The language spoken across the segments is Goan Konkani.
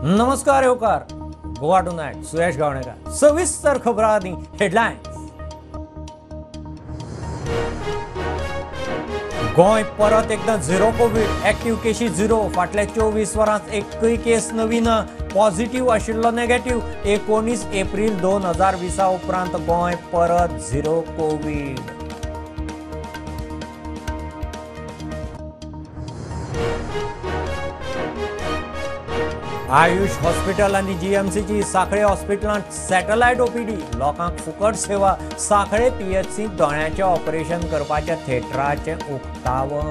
नमस्कार येवकार गोवा टुनायट सुयश गावणेकर सविस्तर खबरांनी हेडलायन्स। गोंय परत एकदा झिरो कोवीड, एक्टिव्ह केशी झिरो। फाटल्या 24 वरांत एकूय केस नवी ना, पॉझिटिव्ह आशिल्लो नेगेटिव्ह। 19 एप्रिल 2020 उपरांत गोंय परत झिरो कोवीड। आयुष हॉस्पिटल आनी जीएमसीची सांखळे हॉस्पिटलांत सॅटलायट ओपीडी, लोकांक फुकट सेवा। सांखळे पीएचसी दोळ्यांचें ऑपरेशन करपाच्या थेटराचें उक्तावण।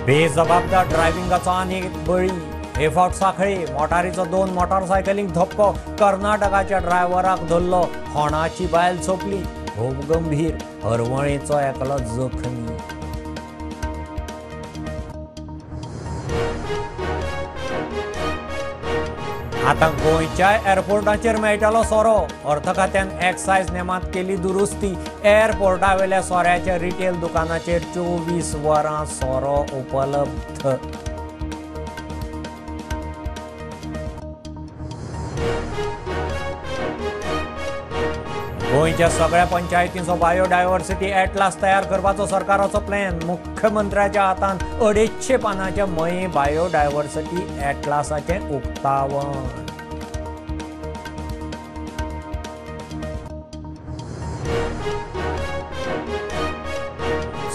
बेजबाबदार ड्रायव्हिंगाचो आनी एक बळी। हे फावट सांखळे मोटारीचो 2 मोटारसायकलींक धपको, कर्नाटकाच्या ड्रायव्हराक धरलो, होणाची बायल सोंपली। खूब गंभीर, हरवळेचो एकलो जखमी। आतां गोंयच्या एअरपोर्टाचेर मेळटलो सोरो। अर्थ खात्यान एक्सायज नेमांत केली दुरुस्ती। एअरपोर्टावेल्या सोऱ्याच्या रिटेल दुकानाचेर 24 वरां सोरो उपलब्ध। गोंयच्या सगळ्या पंचायतींचो बायोडायव्हर्सिटी एटलास तयार करपाचो सरकाराचो प्लॅन। मुख्यमंत्र्याच्या हातान 250 पानांच्या मये बायोडायव्हर्सिटी एटलासाचें उक्तावण।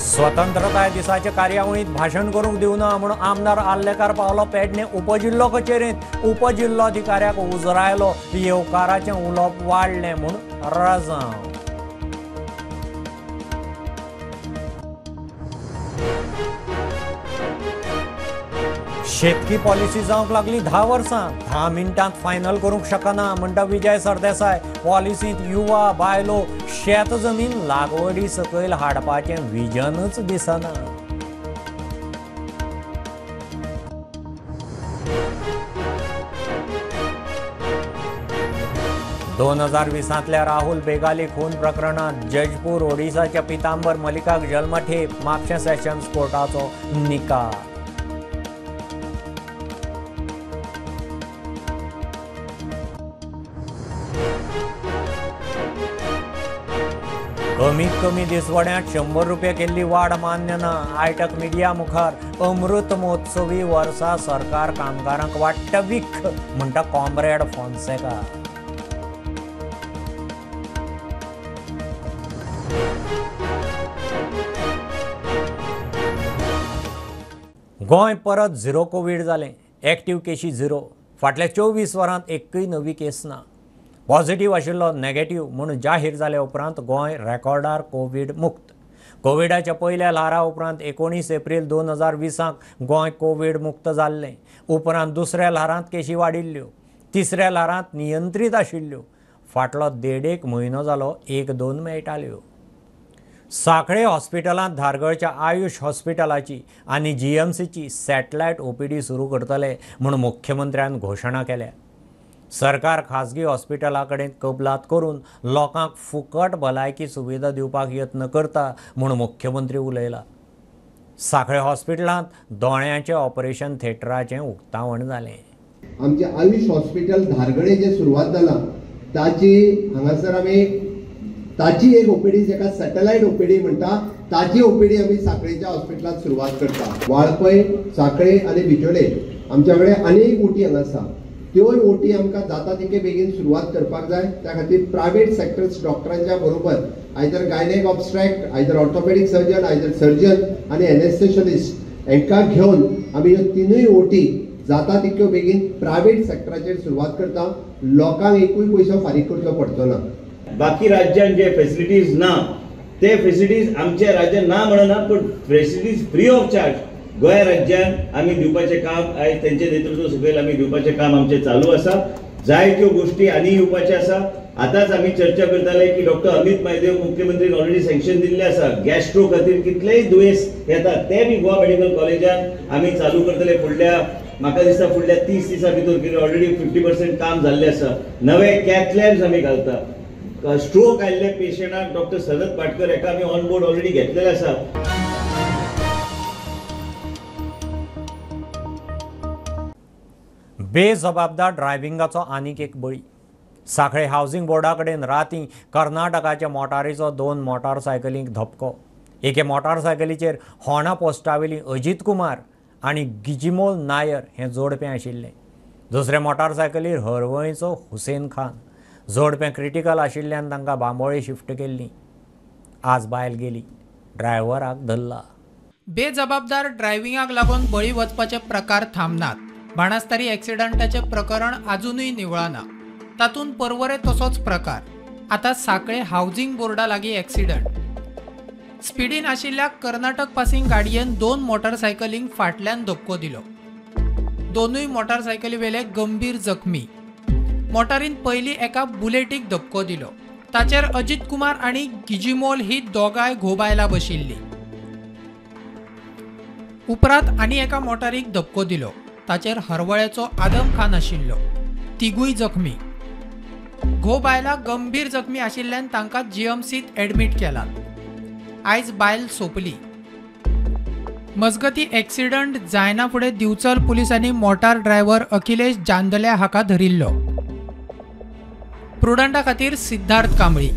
स्वतंत्रताय दिसाचे कार्यावळींत भाशण करूंक दिवना म्हूण आमदार आर्लेकार पावलो पेडणे उपजिल्लो कचेरेंत। उपजिल्लोधिकाऱ्याक उजरायलो, येवकाराचें उलोवप वाडलें म्हूण राजांव। शेतकी पॉलिसी जावंक लागली 10 वर्सां, 10 मिनटांत फायनल करूंक शकना म्हणटा विजय सरदेसाय। पॉलिसींत युवा, बायलो, शेत जमीन लागवडी सकयल हाडपाचें विजनच दिसना। 2020 राहुल बेगाली खून प्रकरणात जजपूर ओडिसाच्या पितांबर मलिकाक जल्मठेप, म्हापशें सेशन्स कोर्टाचो निकाल। कमीत कमी दिसवड्यांत 100 रुपया केल्ली वाड मान्य ना। आयटक मिडिया मुखार अमृत महोत्सवी वर्सा सरकार कामगारांक वाडटा विख म्हणटा कॉम्रेड फोन्सेका। गोंय परत झिरो कोवीड जालें, एक्टिव्ह केशी झिरो। फाटल्या 24 वरांत एकूय नवी केस ना। पॉझिटिव्ह आशिल्लो नेगेटिव्ह म्हूण जाहीर जाले उपरांत गोंय रेकॉर्डार कोवीड मुक्त। कोविडाच्या पयल्या ल्हारा उपरांत 19 एप्रिल 2020 गोंय कोवीड मुक्त जाल्लें। उपरांत दुसऱ्या ल्हारांत केशी वाडिल्ल्यो, तिसऱ्या ल्हारांत नियंत्रीत आशिल्ल्यो। फाटलो 1.5 म्हयनो जालो 1-2 मेळटाल्यो। सांखळे हॉस्पिटलांत धारगळच्या आयुष हॉस्पिटलाची आनी जीएमसीची सॅटलायट ओपीडी सुरू करतले म्हूण मुख्यमंत्र्यान घोशणा केल्या। सरकार खाजगी हॉस्पिटला कडेन कबलात करून लोकांक फुकट भलायकी सुविधा दिवपाक यत्न करता म्हूण मुख्यमंत्री उलयला। सांखळे हॉस्पिटलांत दोळ्यांचें ऑपरेशन थेटराचें उक्तावण जालें। आमचें आयुष हॉस्पिटल धारगळे जे सुरवात जाला ताची हांगासर आमी ताची एक ओपीडी जेका सॅटलायट ओपीडी म्हणटा ताची ओपीडी आमी सांखळेच्या हॉस्पिटलांत सुरवात करता। वाळपय, सांखळे आनी बिचोले आमच्या कडेन अनेक ओटी हांगा आसा, त्योय ओटी आमकां जाता तितके बेगीन सुरवात करपाक जाय। त्या खातीर प्रायवेट सेक्टर्स डॉक्टरांच्या बरोबर either gynaec obstetric, either orthopaedic surgeon, either surgeon आनी एनेस्थेशलिस्ट हांकां घेवन आमी ह्यो तिनूय ओटी जाता तितक्यो बेगीन प्रायवेट सेक्टराचेर सुरवात करता। लोकांक एकूय पयसो फारीक करचो पडचो ना। बाकी राज्यांत जे फेसिलिटीज ना ते फेसिलिटीज आमच्या राज्यात ना म्हणना, पण facilities free of charge Goem राज्यान आमी दिवपाचें काम आयज तेंचे नेतृत्व सकयल आमी दिवपाचें काम आमचें चालू आसा। जायत्यो गोश्टी आनी येवपाच्यो आसा। आतांच आमी चर्चा करताले की डॉक्टर अमित महादेव मुख्यमंत्रीन ऑलरेडी सँक्शन दिल्लें आसा। गॅस्ट्रो खातीर कितलेय दुयेंस येतात ते बी गोवा मेडिकल कॉलेजान आमी चालू करतले फुडल्या, म्हाका दिसता फुडल्या 30 दिसां भितर, कित्याक ऑलरेडी 50% काम जाल्लें आसा। नवे कॅथ लॅब्स आमी घालता। स्ट्रोक आयिल्ल्या पेशंटाक डॉक्टर सनत पाटकर हेका आमी ऑन बोर्ड ऑलरेडी घेतलेले आसा. बेजबाबदार ड्रायव्हिंगाचो आनीक एक बळी. सांखळे हावसिंग बोर्डा कडेन राती कर्नाटकाच्या मोटारीचो 2 मोटारसायकलींक धपको. एके मोटारसायकलीचेर होणा पोस्टावेली अजीत कुमार आनी गिजिमोल नायर हें जोडपें आशिल्लें. दुसरे मोटारसायकलीर हरवळीचो हुसेन खान. जोडपें क्रिटिकल आशिल्ल्यान तांकां बांबोळे शिफ्ट केल्लीं. आज बायल गेली, ड्रायव्हराक धरला. बेजबाबदार ड्रायव्हिंगाक लागून बळी वचपाचे प्रकार थांबनात. बाणस्तारी एक्सिडंटाचें प्रकरण आजुनूय निवळना. तातूंत पर्वरे तसोच प्रकार. आतां सांखळे हावसिंग बोर्डा लागीं एक्सिडंट. स्पिडीन आशिल्ल्या कर्नाटक पासिंग गाडयेन 2 मोटारसायकलींक फाटल्यान धपको दिलो. दोनूय मोटारसायकली वेले गंभीर जखमी. मोटारीन पयलीं एका बुलेटीक धपको दिलो. ताचेर अजीत कुमार आनी गिजिमोल ही दोगांय घोबायला बशिल्ली. उपरांत आनी एका मोटारीक धपको दिलो. ताचेर हरवळ्याचो आदम खान आशिल्लो. तिगूय जखमी. घोव बायला गंभीर जखमी आशिल्ल्यान तांकां जीएमसीत एडमीट केलात. आयज बायल सोंपली. मजगती एक्सिडंट जायना फुडें दिवचल पुलिसांनी मोटार ड्रायव्हर अखिलेश जांदल्या हाका धरिल्लो. प्रुडंटा खातीर सिद्धार्थ कांबळी.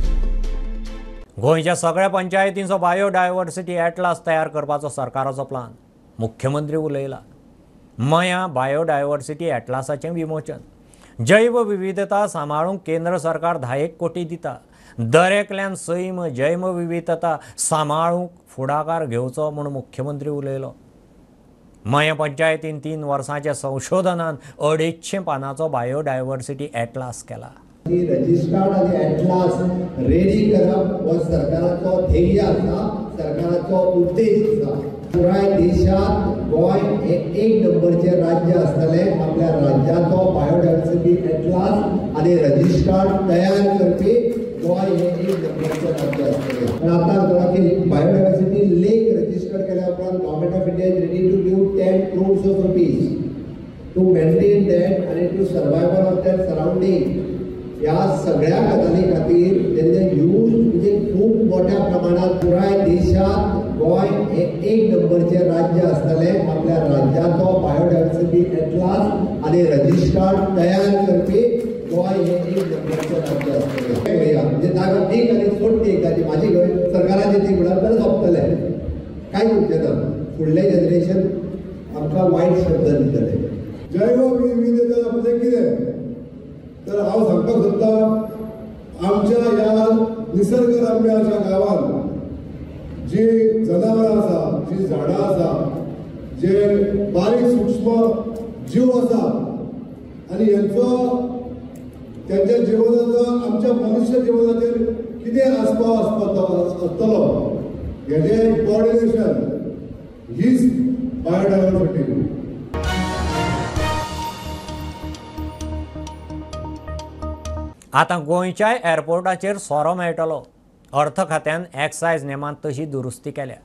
गोंयच्या सगळ्या पंचायतींचो बायोडायव्हर्सिटी ॲटलास तयार करपाचो सरकाराचो प्लान. मुख्यमंत्री उलयला. मया बायोडायव्हर्सिटी ॲटलासाचें विमोचन. जैवविविधता सांबाळूंक केंद्र सरकार 10 कोटी दिता. दर एकल्यान सैम जैवविविधता सांबाळूंक फुडाकार घेवचो म्हूण मुख्यमंत्री उलयलो. मया पंचायतीन 3 वर्सांच्या संशोधनान 250 पानांचो बायोडायव्हर्सिटी ॲटलास केला. रजिस्टर्ड आनी ॲटलास रेडी करप हो सरकाराचो ध्येय आसा, सरकाराचो उद्देश आसा. पुराय देशांत गोंय हे एक नंबरचें राज्य आसतलें. आपल्या राज्याचो बायोडायव्हर्सिटी ॲटलास आनी रजिस्टर्ड तयार करपी गोंय हे एक नंबरचें राज्य आसतलें. पण आतां की बायोडायव्हर्सिटी लेक रजिस्टर्ड केल्या उपरांत government of India is ready to give 10 crores of rupees to maintain that आनी to survival of that surrounding. ह्या सगळ्या गजाली खातीर तेंचे यूज म्हणजे खूब मोठ्या प्रमाणात पुराय देशांत गोंय हे एक नंबरचें राज्य आसतलें. आपल्या राज्याचो बायोडायव्हर्सिटी ॲटलास आनी रजिस्टर्ड तयार करपी गोंय हे एक नंबरचें राज्य आसतलें. म्हणजे जागो एक आनी सोडटी एकदाची म्हाजी गोंय सरकाराची ती म्हळ्यार बरें सोंपतलें, कांय उरचें ना. फुडलें जनरेशन आमकां वायट शब्द दितलें. जैवविविधता म्हणजे कितें तर हांव सांगपाक सोदता, आमच्या ह्या निसर्गरम्य अशा गांवांत जी जनावरां आसा, जी झाडां आसा, जे बारीक सूक्ष्म जीव आसा आनी हेंचो त्यांच्या जिवनाचो आमच्या मनुष्य जिवनाचेर कितें आस्पाव आसतलो हेजें कोऑर्डिनेशन हीच बायोडायव्हर्सिटी. आतां गोंयच्याय एअरपोर्टाचेर सोरो मेळटलो. अर्थ खात्यान एक्सायज नेमांत तशी दुरुस्ती केल्या.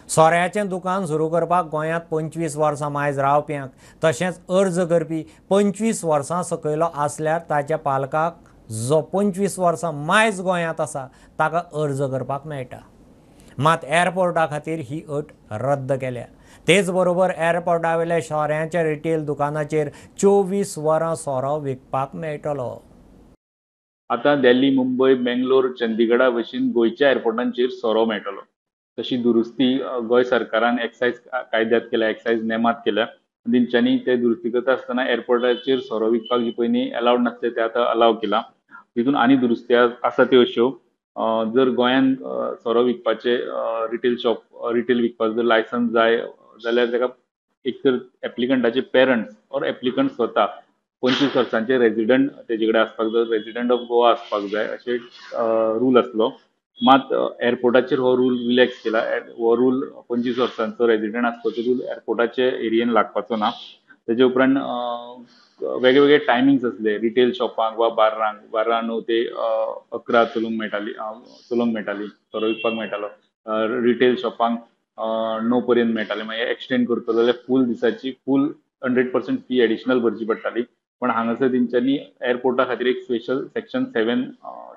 सोऱ्याचें दुकान सुरू करपाक गोंयांत 25 वर्सां मायज रावप्यांक तशेंच अर्ज करपी 25 वर्सां सकयलो आसल्यार ताच्या पालकाक जो 25 वर्सां मायज गोंयांत आसा ताका अर्ज करपाक मेळटा. मात एअरपोर्टा खातीर ही अट रद्द केल्या. तेच बरोबर एअरपोर्टावेल्या सोऱ्याच्या रिटेल दुकानाचेर 24 वरां सोरो विकपाक मेळटलो. आतां दिल्ली, मुंबय, बेंगलोर, चंदीगडा भशेन गोंयच्या एअरपोर्टांचेर सोरो मेळटलो. तशी दुरुस्ती गोंय सरकारान एक्सायज कायद्यात केल्या, एक्सायज नेमात केल्या. तेंच्यांनी ते दुरुस्ती करता आसतना एअरपोर्टाचेर सोरो विकपाक जी पयलीं अलावड नासले ते आतां अलाव केला. तितून आनी दुरुस्ती आसा त्यो अश्यो, जर गोंयांत सोरो विकपाचे रिटेल शॉप रिटेल विकपाचो जर लायसन्स जाय जाल्यार ताका एक तर एप्लिकंटाचे पेरंट्स ऑर एप्लिकंट स्वता 25 वर्सांचे रेजिडंट तेजे कडेन आसपाक जाय, रेजिडंट ऑफ गोवा आसपाक जाय अशें रूल आसलो. मात एअरपोर्टाचेर हो रूल रिलॅक्स केला. हो रूल 25 वर्सांचो रेजिडंट आसपाचो रूल एअरपोर्टाचे एरियेन लागपाचो ना. तेजे उपरांत वेगळे वेगळे टायमिंग्स आसले रिटेल शॉपांक वा बार्रांक, बारा 9 ते 11 चलोवंक मेळटाली, सोरो विकपाक मेळटालो. रिटेल शॉपांक 9 पर्यंत मेळटाले. मागीर एक्सटेंड करतलो जाल्यार फूल दिसाची फूल 100% फी एडिशनल भरची पडटाली. पण हांगासर तेंच्यांनी एअरपोर्टा खातीर एक स्पेशल सेक्शन 7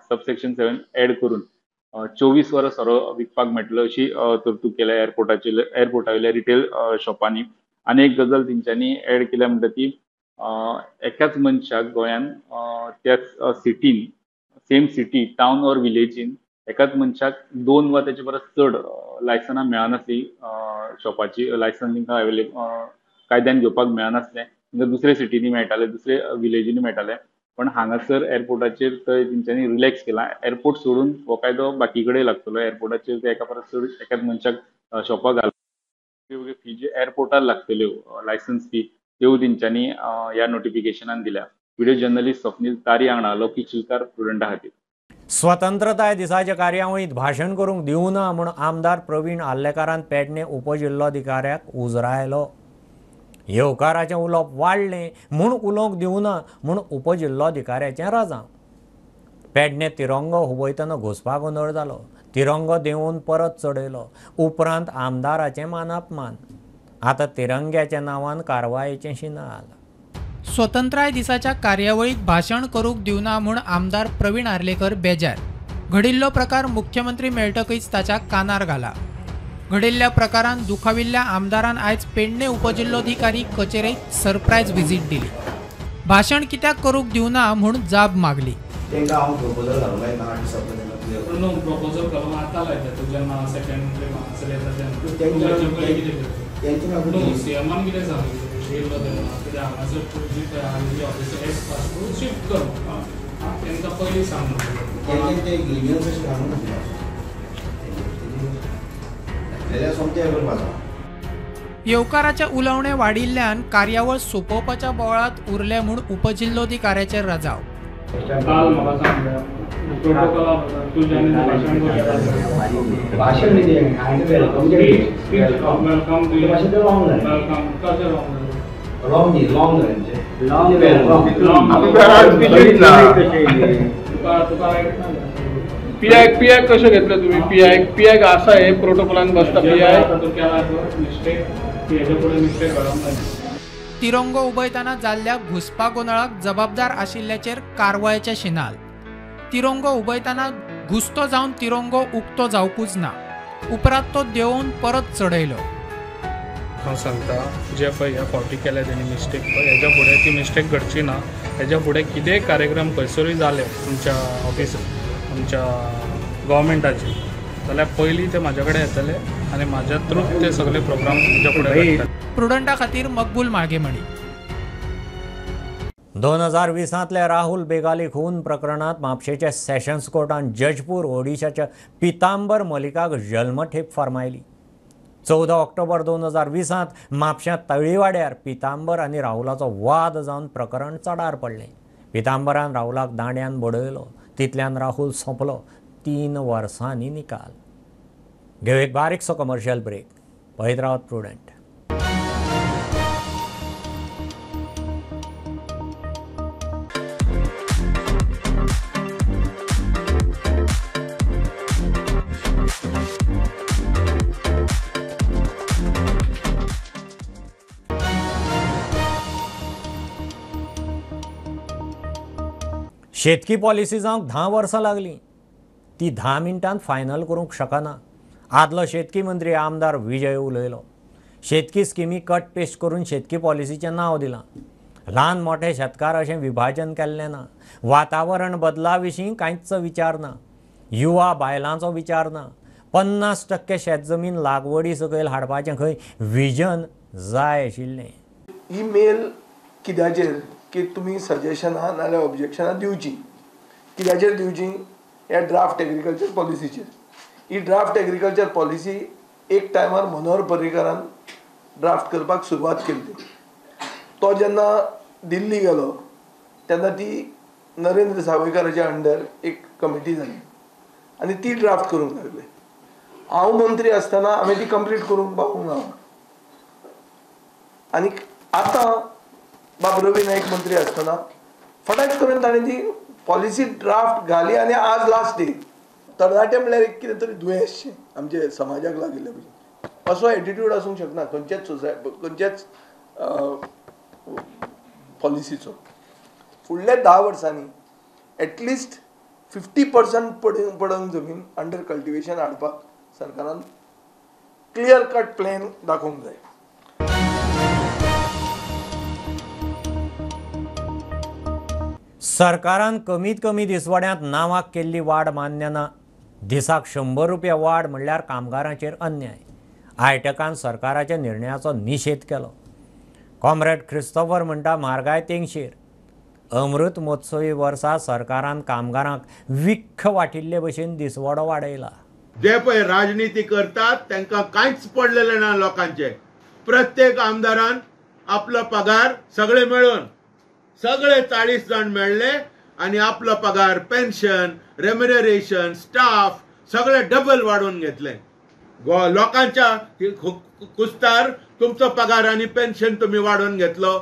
सबसेक्शन 7 एड करून 24 वरां सोरो विकपाक मेळटलो अशी तरतूद केल्या एअरपोर्टा वयल्या रिटेल शॉपांनी. आनी एक गजाल तेंच्यांनी एड केल्या म्हणटा ती एकाच मनशाक गोंयान त्याच सिटीन सेम सिटी टावन ऑर विलेजीन एकाच मनशाक 2 वा तेचे परस चड लायसनां मेळनासली, शॉपाची लायसन तांकां अवेलेबल कायद्यान घेवपाक मेळनासलें, तांकां दुसऱ्या सिटींनी मेळटाले, दुसऱ्या विलेजींनी मेळटाले. पण हांगासर एअरपोर्टाचेर थंय तेंच्यांनी रिलॅक्स केला. एअरपोर्ट सोडून हो कायदो बाकी कडेन लागतलो. एअरपोर्टाचेर ते एका परस चड एकाच मनशाक शॉपाक घाल वेगवेगळ्यो फी जे एअरपोर्टार लागतल्यो लायसन्स फी त्यो तेंच्यांनी ह्या नोटिफिकेशनान दिल्या. व्हिडिओ जर्नलिस्ट स्वप्नील तारी हांगा लौकीक चिलकार प्रुडंटा खातीर. स्वतंत्रताय दिसाच्या कार्यावळींत भाशण करूंक दिवना म्हूण आमदार प्रवीण आर्लेकारान पेडणे उपजिल्लोधिकाऱ्याक उजरायलो. येवकाराचें उलोवप वाडलें म्हूण उलोवंक दिवना म्हूण उपजिल्लोधिकाऱ्याचें राजांव. पेडणे तिरंगो हुबयतना घुसपा गोंदळ जालो. तिरंगो देंवोवन परत चडयलो. उपरांत आमदाराचें मानापमान. आतां तिरंग्याच्या नांवान कारवायेचें शिनाल. स्वतंत्राय दिसाच्या कार्यावळीत भाशण करूंक दिवना म्हूण आमदार प्रवीण आर्लेकर बेजार. घडिल्लो प्रकार मुख्यमंत्री मेळटकच ताच्या कानार घाला. घडिल्ल्या प्रकारान दुखाविल्ल्या आमदारान आयज पेडणे उपजिल्लोधिकारी कचेरेत सरप्रायज व्हिजीट दिली. भाशण कित्याक करूंक दिवना म्हूण जाब मागली. तांकां हांव प्रपोजल घालूंक लायता आनी सगळें नो प्रपोजल घालूंक आतां लायता तूं जेन्ना सेकंड हांगासर येता तेन्ना सीएमान कितें सांगलें येयल्लो तेन्ना कित्याक हांगासर जी पळय आहा ऑफिसर एस पासपोर्ट शिफ्ट कर तांकां पयलीं सांग. ते ग्रिवियन्स अशें घालूंक नासलें जाल्यार सोमतें करपाचो. येवकाराचें उलोवणें वाडिल्ल्यान कार्यावळ सोंपोवपाच्या बोवाळांत उरलें म्हूण उपजिल्लोधिकाऱ्याचेर रजाव. काल म्हाका सांगलें प्रोटोकॉला तुज्यानी भाशण भाशण welcome welcome welcome कशें रॉंग न्ही लॉंग जालें लॉंग तुका रायट ना. पीआय पीआय कशें घेतलें तुमी? पीआय पीआयक आसा हे प्रोटोकॉलान बसता पीआय. तूं केला मिस्टेक, हेच्या फुडें मिस्टेक घडोवंक जायना. तिरंगो उबयतना जाल्ल्या घुसपा गोंदळाक जबाबदार आशिल्ल्याचेर कारवायेचें शिनाल. तिरंगो उबयतना घुसतो जावन तिरंगो उक्तो जावकूच ना. उपरांत तो देंवोवन परत चडयलो. हांव सांगता जे पळय ह्या फावटी केल्या तेणी मिस्टेक पळय हेज्या फुडें ती मिस्टेक घडची ना. हेज्या फुडें कितेंय कार्यक्रम खंयसरूय जाले तुमच्या ऑफिस आमच्या गव्हर्मेंटाचे जाल्यार पयलीं ते म्हाज्या कडेन येतले आनी म्हाज्या थ्रू ते सगळे प्रोग्राम म्हज्या फुडें घडटले. प्रुडंटा खातीर मकबूल माळगेमणी. 2020 राहुल बेगाली खून प्रकरणात म्हापशेच्या सेशन्स कोर्टान जजपूर ओडिशाच्या पितांबर मलिकाक जल्मठेप फर्मायली. 14 ऑक्टोबर 2020 म्हापश्यां तळीवाड्यार पितांबर आनी राहुलाचो वाद जावन प्रकरण चडार पडलें. पितांबरान राहुलाक दांड्यान बडयलो. तितल्यान राहुल सोंपलो. 3 वर्सांनी निकाल. घेव एक बारीकसो कमर्शियल ब्रेक. पळयत रावत प्रुडंट. शेतकी पॉलिसी जावंक 10 वर्सां लागलीं. ती 10 मिनटांत फायनल करूंक शकना. आदलो शेतकी मंत्री आमदार विजय उलयलो. शेतकी स्किमी कट पेस्ट करून शेतकी पॉलिसीचें नांव दिलां. ल्हान मोठे शेतकार अशें विभाजन केल्लें ना. वातावरण बदला विशीं कांयच विचार ना. युवा बायलांचो विचार ना. 50% शेत जमीन लागवडी सकयल हाडपाचें खंय विजन जाय आशिल्लें. ईमेल कित्याचेर की तुमी सजेशनां नाजाल्यार ऑब्जेक्शनां दिवचीं. कित्याचेर दिवचीं? ह्या ड्राफ्ट एग्रीकल्चर पॉलिसीचेर. ही ड्राफ्ट एग्रीकल्चर पॉलिसी एक टायमार मनोहर पर्रीकारान ड्राफ्ट करपाक सुरवात केल्ली. तो जेन्ना दिल्ली गेलो तेन्ना ती नरेंद्र सावयकाराच्या अंडर एक कमिटी जाली आनी ती ड्राफ्ट करूंक लागले. हांव मंत्री आसतना हांवें ती कंप्लीट करूंक पावूंक ना. आनी आतां बाब रवी नायक मंत्री आसतना फटाक करून ताणें ती पॉलिसी ड्राफ्ट घाली आनी आज लास्ट डे. तरणाटे म्हणल्यार एक कितें तरी दुयेंसशें आमचे समाजाक लागिल्ले भशेन. असो एटिट्यूड आसूंक शकना खंयच्याच सोसाय खंयच्याच पॉलिसीचो. फुडल्या 10 वर्सांनी एटलिस्ट 50% पडंग जमीन अंडर कल्टिवेशन हाडपाक सरकारान क्लियर कट प्लॅन दाखोवंक जाय. सरकारान कमीत कमी दिसवाड्यांत नांवाक केल्ली वाड मान्य ना. दिसाक 100 रुपया वाड म्हणल्यार कामगारांचेर अन्याय. आयटकान सरकाराच्या निर्णयाचो निशेध केलो. कॉम्रेड क्रिस्तोफर म्हणटा म्हारगाय तेंगशेर. अमृत महोत्सवी वर्सा सरकारान कामगारांक विख्ख वाटिल्ले भशेन दिसवाडो वाडयला. जे पळय राजनिती करतात तांकां कांयच पडलेलें ना लोकांचें. प्रत्येक आमदारान आपलो पगार सगळे मेळून सगळे 40 जाण मेळ्ळे आनी आपलो पगार, पेन्शन, रेम्युनरेशन, स्टाफ सगळे डबल वाडोवन घेतले. लोकांच्या कुस्तार तुमचो पगार आनी पेन्शन तुमी वाडोवन घेतलो.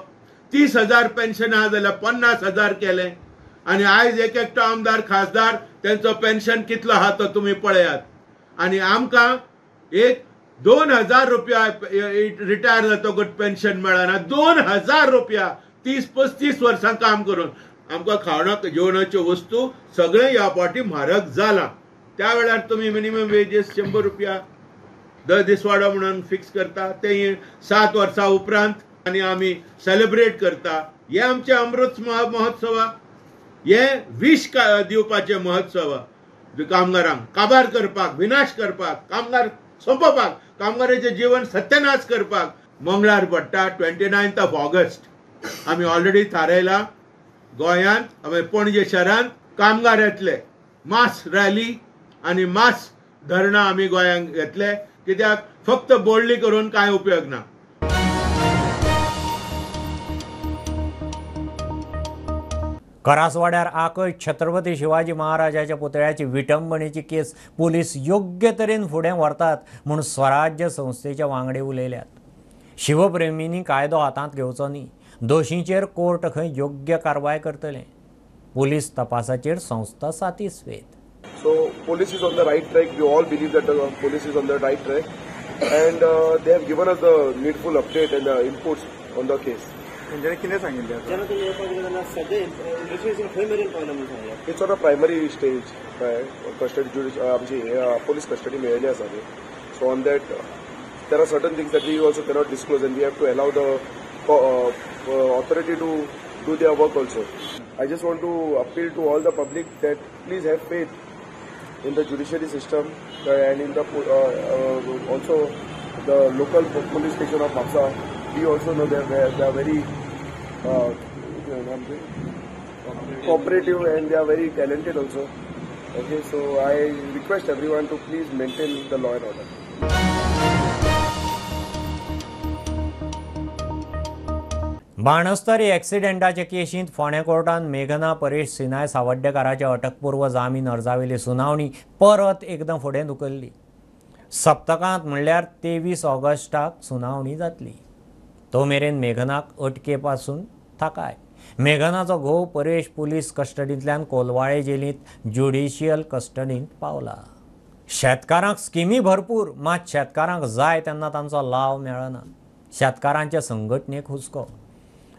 30,000 पेन्शन आहा जाल्यार 50,000 केलें आनी आयज एक एकटो आमदार खासदार तेंचो पेन्शन कितलो आहा तो तुमी पळयात. आनी आमकां एक 2,000 रुपया रिटायर जातकूच पेन्शन मेळना. 2,000 रुपया 30-35 वर्सां काम करून आमकां खावणाक जेवणाच्यो वस्तू सगळें ह्या फावटी म्हारग जालां. त्या वेळार तुमी मिनिमम वेजीस 100 रुपया दर दिसवाडो म्हणून फिक्स करता, ते 7 वर्सां उपरांत आनी आमी सेलिब्रेट करता. हे आमचे अमृत महोत्सव, हे विश दिवपाचे महोत्सव कामगारांक काबार करपाक, विनाश करपाक, कामगार सोंपोवपाक, कामगाराचें जीवन सत्यानाश करपाक. मंगळार पडटा 29 ऑगस्ट. आमी ऑलरेडी थारायला गोंयांत आमी पणजे शहरांत कामगार येतले, मास रॅली आनी मास धरणां आमी गोंयांत घेतले. कित्याक फक्त बोडली करून कांय उपयोग ना. करासवाड्यार आकय छत्रपती शिवाजी महाराजाच्या पुतळ्याची विटंबणेची केस पोलीस योग्य तरेन फुडें व्हरतात म्हूण स्वराज्य संस्थेचे वांगडी उलयल्यात. शिवप्रेमींनी कायदो हातांत घेवचो न्ही, दोशींचेर कोर्ट खंय योग्य कारवाय करतले. पोलीस तपासाचेर संस्था सातिस्फेद. So police is on the right track. We all believe that the police is on the right track and they have given us the needful update and the inputs on the case. It's on a primary stage, custody, आमची police custody मेळिल्ली आसा न्ही. So on that there are certain things that we also cannot disclose and we have to allow the authority to do their work also. I just want to appeal to all the public that please have faith in the judiciary system and in the also the local police station of Mapsa. We also know that they are very cooperative and they are very talented also. Okay, so I request everyone to please maintain the law and order. Banastari एक्सिडेंटाचे केशींत फोंडें कोर्टान मेघना परेश सिनाय सावड्डेकाराच्या अटकपूर्व जामीन अर्जावेली सुनावणी परत एकदां फुडें धुकल्ली. सप्तकांत म्हणल्यार 23 ऑगस्टाक सुनावणी जातली. तो मेरेन मेघनाक अटके पासून थाकाय. मेघनाचो घोव परेश पुलीस कस्टडींतल्यान कोलवाळे जेलींत ज्युडिशियल कस्टडींत पावला. शेतकारांक स्किमी भरपूर, मात शेतकारांक जाय तेन्ना तांचो लाव मेळना. शेतकारांचे संघटनेक हुस्को.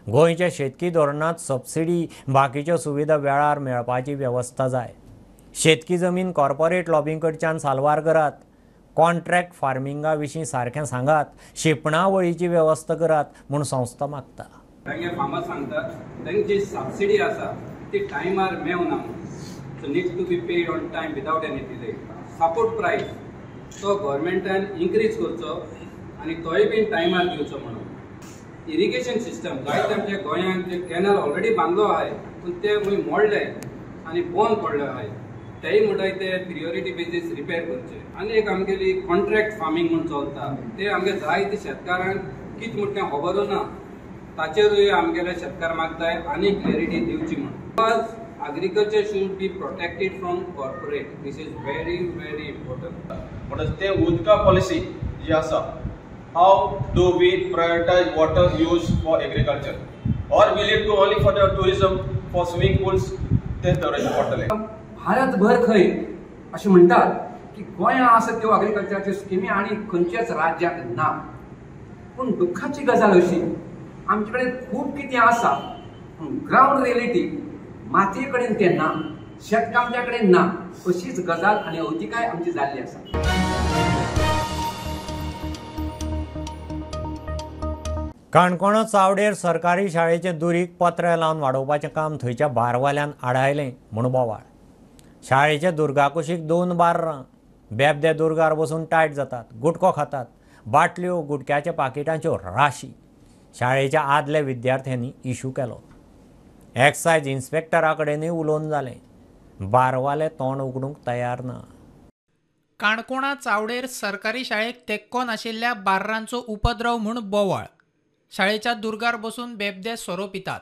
गोंयच्या शेतकी धोरणांत सबसिडी बाकीच्यो सुविधा वेळार मेळपाची वेवस्था जाय. शेतकी जमीन कॉर्पोरेट लॉबीं कडच्यान साल्वार करात. कॉन्ट्रॅक्ट फार्मिंगा विशीं सारकें सांगात. शिंपणावळीची वेवस्था करात म्हूण संस्था मागता. तांगे फार्मर सांगतात तांची जी सबसिडी आसा ती टायमार मेवना, so needs to be paid on time without any delay. Support price तो गव्हर्मेंटान इन्क्रीज करचो आनी तोय बीन टायमार दिवचो म्हणून. इरिगेशन सिस्टम जायते आमच्या गोंयांत जे कॅनल ऑलरेडी बांदलो आहाय पूण ते खंय मोडले आनी बंद पडले आहाय, तेय म्हणटाय ते प्रियोरिटी बेजीस रिपेर करचे. आनी एक आमगेली कॉन्ट्रॅक्ट फार्मींग म्हूण चलता ते आमगे जायते शेतकारांक कितें म्हणटा तें खबरूय ना, ताचेरूय आमगेले शेतकार मागताय आनी क्लॅरिटी दिवची म्हणून. Agriculture should be protected from corporate, this is very very important. म्हणटच ते उदका पॉलिसी जी आसा, how do we prioritize water use for agriculture or will it go only for the tourism, for swimming pools, ते दवरचें पडटलें. भारतभर खंय अशें म्हणटात की गोंयांत आसा त्यो एग्रीकल्चराच्यो स्किमी आनी खंयच्याच राज्याक ना. पूण दुख्खाची गजाल अशी आमचे कडेन खूब कितें आसा, पूण ग्रावंड रियलिटी मातये कडेन तें ना, शेतकामत्या कडेन ना, अशीच गजाल आनी अवतिकाय आमची जाल्ली आसा. काणकोणा चावडेर सरकारी शाळेचें दुरीग पत्रे लावन वाडोवपाचें काम थंयच्या बारवाल्यान आडायलें म्हूण बोवाळ. शाळेच्या दुर्गाकुशीक 2 बार्रां बेबदे दुर्गार बसून टायट जातात, गुटको खातात, बाटल्यो गुटक्याच्या पाकिटांच्यो राशी. शाळेच्या आदल्या विद्यार्थ्यांनी इशू केलो. एक्सायज इन्स्पेक्टरा कडेनूय उलोवन जालें. बारवाले तोंड उगडूंक तयार ना. काणकोणा चावडेर सरकारी शाळेक तेक्को नाशिल्ल्या बार्रांचो उपद्रव म्हूण बोवाळ. शाळेच्या दुर्गार बसून बेबदे सोरो पितात,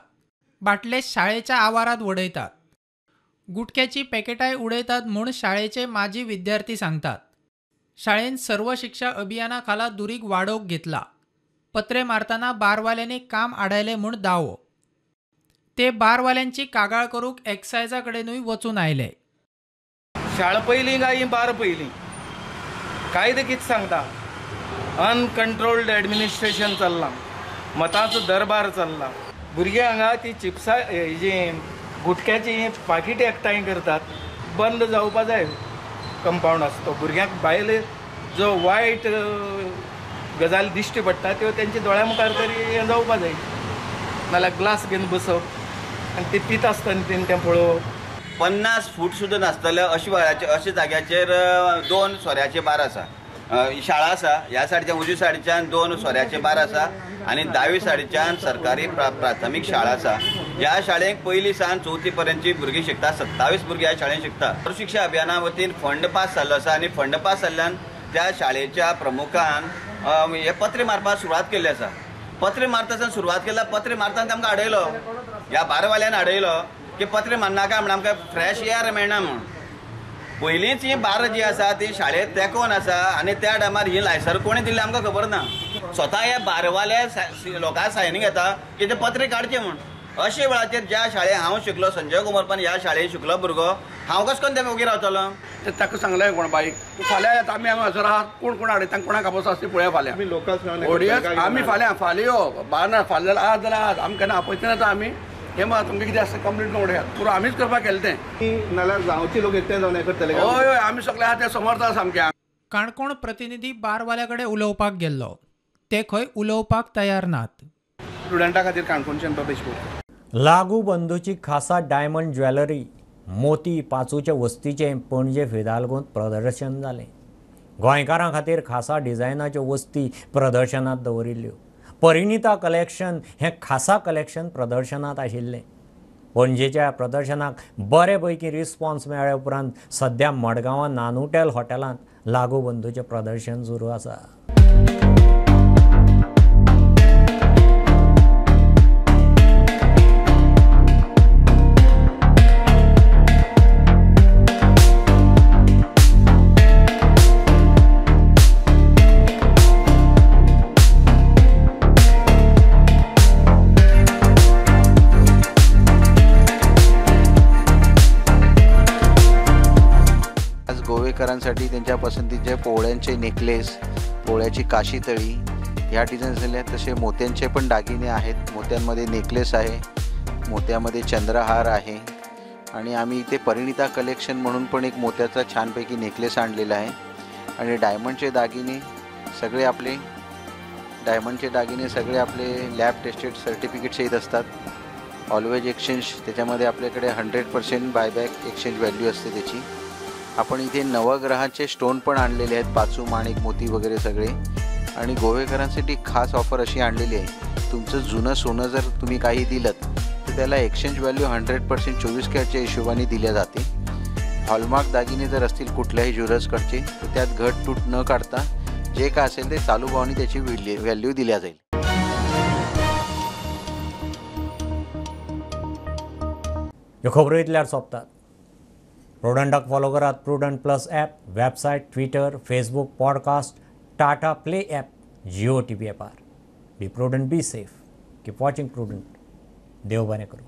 बाटले शाळेच्या आवारात उडयतात, गुटख्याची पॅकेटाय उडयतात म्हूण शाळेचे माजी विद्यार्थी सांगतात. शाळेन सर्व शिक्षा अभियाना खाला दुरीग वाडोवंक घेतला. पत्रे मारतना बारवाल्यांनी काम आडायलें म्हूण दावो. ते बारवाल्यांची कागाळ करूंक एक्सायजा कडेनूय वचून आयले. शाळा पयलीं काय ही बार पयलीं? कायदे कितें सांगता? अनकंट्रोल्ड एडमिनिस्ट्रेशन चल्लां, मतांचो दरबार चल्ला. भुरगीं हांगा ती चिप्सां जी गुटख्याची पाकिट एकठांय करतात. बंद जावपा जाय कंपावंड आसा तो. भुरग्यांक भायले जो वायट गजाल दिश्टी पडटा त्यो तेंच्या दोळ्या मुखार तरी हें जावपा जाय. नाल्यार ग्लास घेवन बसप आनी ते पिता आसतना तेणें तें पळोवप. 50 फूट सुद्दां नासतले अशे वेळाचे अशे जाग्याचेर 2 सोऱ्याचे बार आसा, शाळा आसा. ह्या सायडच्यान उजवी सायडच्यान 2 सोऱ्याचे बार आसा आनी दावी सायडच्यान सरकारी प्राथमीक शाळा आसा. ह्या शाळेक पयली सावन चवथी पर्यंतची भुरगीं शिकता. 27 भुरगीं ह्या शाळेंत शिकता. सर्व शिक्षा अभियाना वतीन फंड पास जाल्लो आसा आनी फंड पास जाल्ल्यान त्या शाळेच्या प्रमुखान हे पत्रे मारपाक सुरवात केल्ली आसा. पत्रे मारता सुरवात केल्या, पत्रे मारतना आमकां आडयलो, ह्या बारवाल्यान आडयलो की पत्रे मारनाका म्हण, आमकां फ्रेश एयर मेळना म्हूण. पयलींच ही बार जी आसा ती शाळेंत तेंकोन आसा आनी त्या टायमार ही लायसर कोणें दिल्ली आमकां खबर ना. स्वता ह्या बारवाले लोकां सायन घेता की ते पत्रे काडचे म्हूण. अशे वेळाचेर ज्या शाळेंत हांव शिकलो, संजय कुमरपान ह्या शाळेंत शिकलो भुरगो, हांव कशें करून ते ओगी रावतलो? ताका सांगलें कोण बाई तूं फाल्यां येता, आमी हांगासर आहात, कोण कोण हाडयता कोणाक आपोवचो आसा ती पळया फाल्यां. आमी फाल्यां फाल्यां यो बार फाल्यां जाल्यार आज जाल्यार आज, आमी केन्ना आपयचे ना आमी. हे मात तुमकां कितें आसता कंप्लेन करून उडयात, पुरो आमीच करपाक केलें तें. नाल्यार गांवचे लोक एकठांय जावन हें करतले. हय हय, आमी सगळे आहा ते समर्थ आसा सामके. काणकोण प्रतिनिधी बारवाल्या कडेन उलोवपाक गेल्लो, ते खंय उलोवपाक तयार नात. स्टुडंटा खातीर काणकोणच्यान पब्लिश करता. लागू बंधूची खासा डायमंड ज्वेलरी मोती पाचूचे वस्तीचें पणजे फिदाल्गोंत प्रदर्शन जालें. गोंयकारां खातीर खासा डिझायनाच्यो वस्ती प्रदर्शनांत दवरिल्ल्यो. परिणिता कलेक्शन हें खासा कलेक्शन प्रदर्शनांत आशिल्लें. पणजेच्या प्रदर्शनाक बरे पैकी रिस्पॉन्स मेळ्ळे उपरांत सद्या मडगांवां नानुटेल हॉटेलांत लागू बंधूचें प्रदर्शन सुरू आसा. गोवेकरांसाठी त्यांच्या पसंतीचे पोवळ्यांचे नेकलेस, पोवळ्याची काशी तळी ह्या डिझाईन्स झाल्या. तसे मोत्यांचे पण दागिने आहेत. मोत्यांमध्ये नेकलेस आहे, मोत्यामध्ये चंद्रहार आहे आणि आम्ही इथे परिणिता कलेक्शन म्हणून पण एक मोत्याचा छानपैकी नेकलेस आणलेला आहे. आणि डायमंडचे दागिने सगळे आपले डायमंडचे दागिने सगळे आपले लॅब टेस्टेड सर्टिफिकेट्स येत असतात. ऑलवेज एक्सचेंज त्याच्यामध्ये आपल्याकडे 100% बायबॅक एक्सचेंज व्हॅल्यू असते त्याची. आपण इथे नवग्रहाचे स्टोन पण आणलेले आहेत, पाचू माणिक मोती वगैरे सगळे. आणि गोवेकरांसाठी खास ऑफर अशी आणलेली आहे, तुमचं जुनं सोनं जर तुम्ही काही दिलं तर त्याला एक्सचेंज व्हॅल्यू 100% 24 कॅरेटच्या हिशोबाने दिल्या जाते. हॉलमार्क दागिने जर असतील कुठल्याही ज्वेलर्सकडचे तर त्यात घट तूट न काढता जे काय असेल ते चालू भावाने त्याची व्हॅल्यू दिल्या जाईल. ह्यो खबरो इतल्यार सोंपतात. प्रुडंटाक फॉलो करात Prudent plus app, website, Twitter, Facebook, podcast, Tata Play app, Jio TV ॲपार. Be prudent, be safe, keep watching Prudent. देव बरें करूं.